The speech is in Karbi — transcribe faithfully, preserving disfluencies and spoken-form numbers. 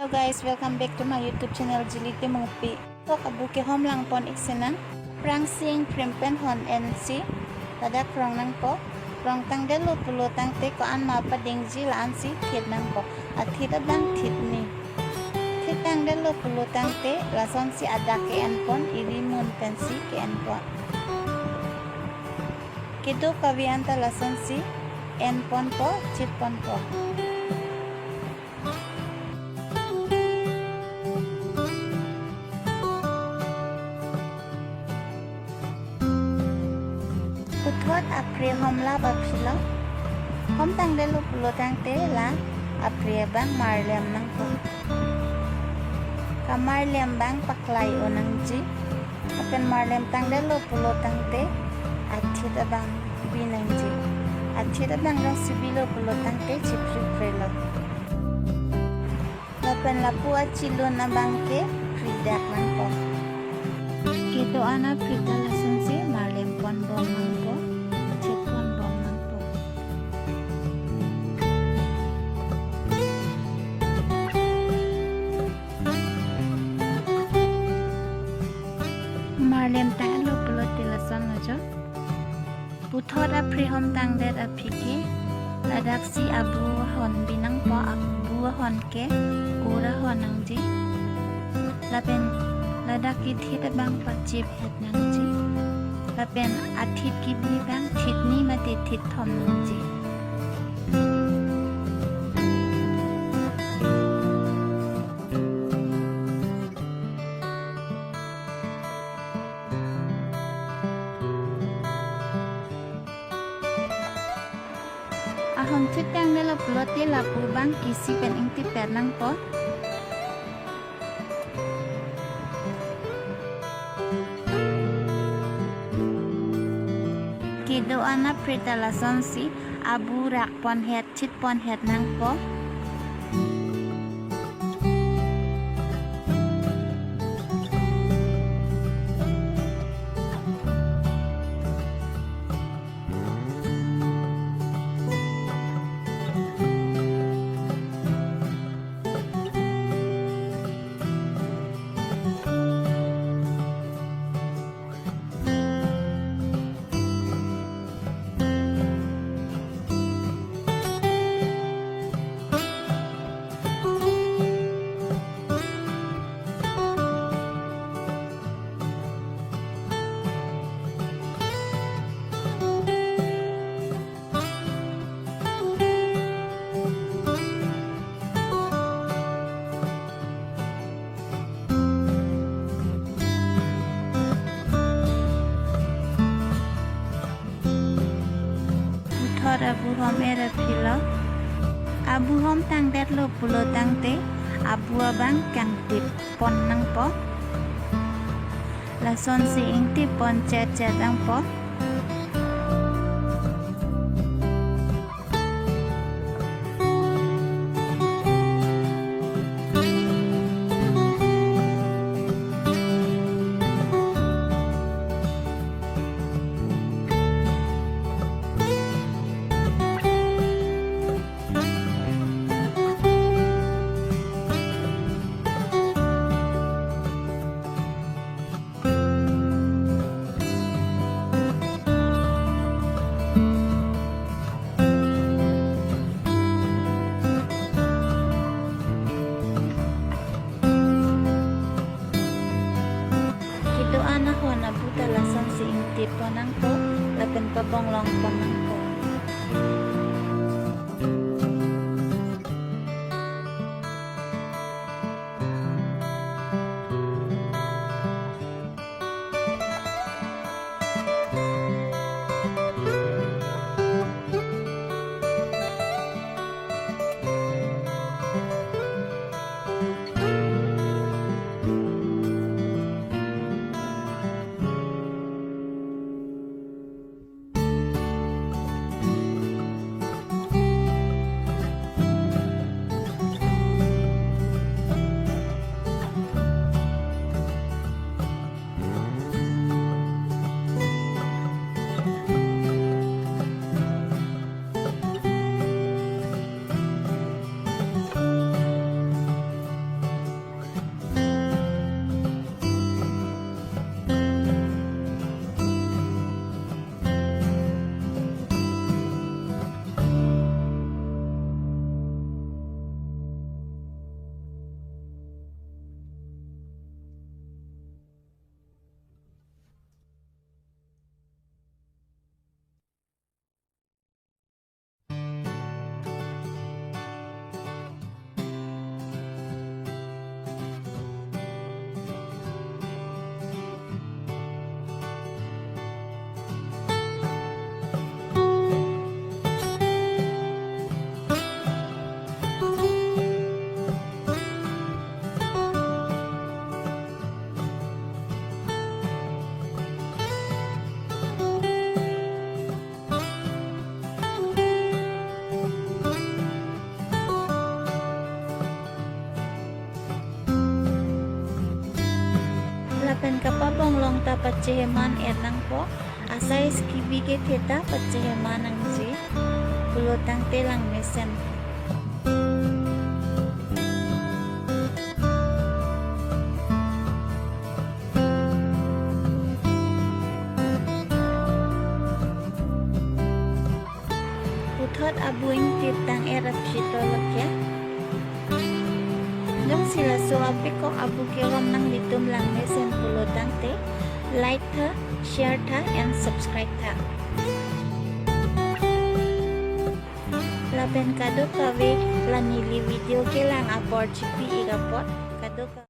Guys, welcome back to my YouTube channel, Jili Timungpi. Tok abu kehom langpon ik sinang. Prang sing prim pen hon ensi ladak krong nangpo. Krong tangdetlo pulo tangte ko-an ma padingji la-ansi thit nangpo. Athit abang thit ni. Thit tangdetlo pulo tangte lasonsi adak ke-enpon, iri mun pensi ke-enpon. Kedo kave anta lasonsi enponpo, chitponpo. Puthot apre homlap aphi lo. Hom tangdetlo pulo tangte la apre abang marlem nangpo. Kamarlem abang paklai-o nangji. Lapen marlem tangdetlo pulo tangte athit abang bi nangji. Athit abang jongsi bilo pulo tangte chipri prelo. Lapen lapu achilun abang ke pridak nangpo. Kedo-an apri ta lasonsi marlem ponbom nangpo, chitponbom nangpo. Marlem tanglo pulote lasonlo jo. Puthot apre hom tangdet aphi ke ladaksi abu ahon bi nangpo, abu ahon ke ur ahon nangji. Lapen ladak kethit abang pachip het nangji. Lapen athit kebi abang thit ni mate thit thom nangji. Ahom thit tangdetlo pulote lapu abang kisi pen ingtip pet nangpo. Kedo-an apri ta lasonsi abu rakpon het, chitpon het nangpo. Puthot abu hom er aphi lo. Abu hom tangdetlo pulo tangte abu abang kangtip pon nangpo. Lasonsi ingtip pon chet chet nangpo. Kedo-an ahon abu ta lasonsi ingtip pon nangpo, lapen pabonglong pon nangpo. Kapabong along ta pacheheman er nangpo, asai skibi kethe ta pacheheman nangji, pulotangte langmesen. Puthot abu ingtip tang er aphi tolo ke. Jongsi laso apikok abu kerom nanglitum langmesen pulotangte, like tha, share tha and subscribe tha. Lapen kadokave la neli video kelang apor chipi-ik apot kadokave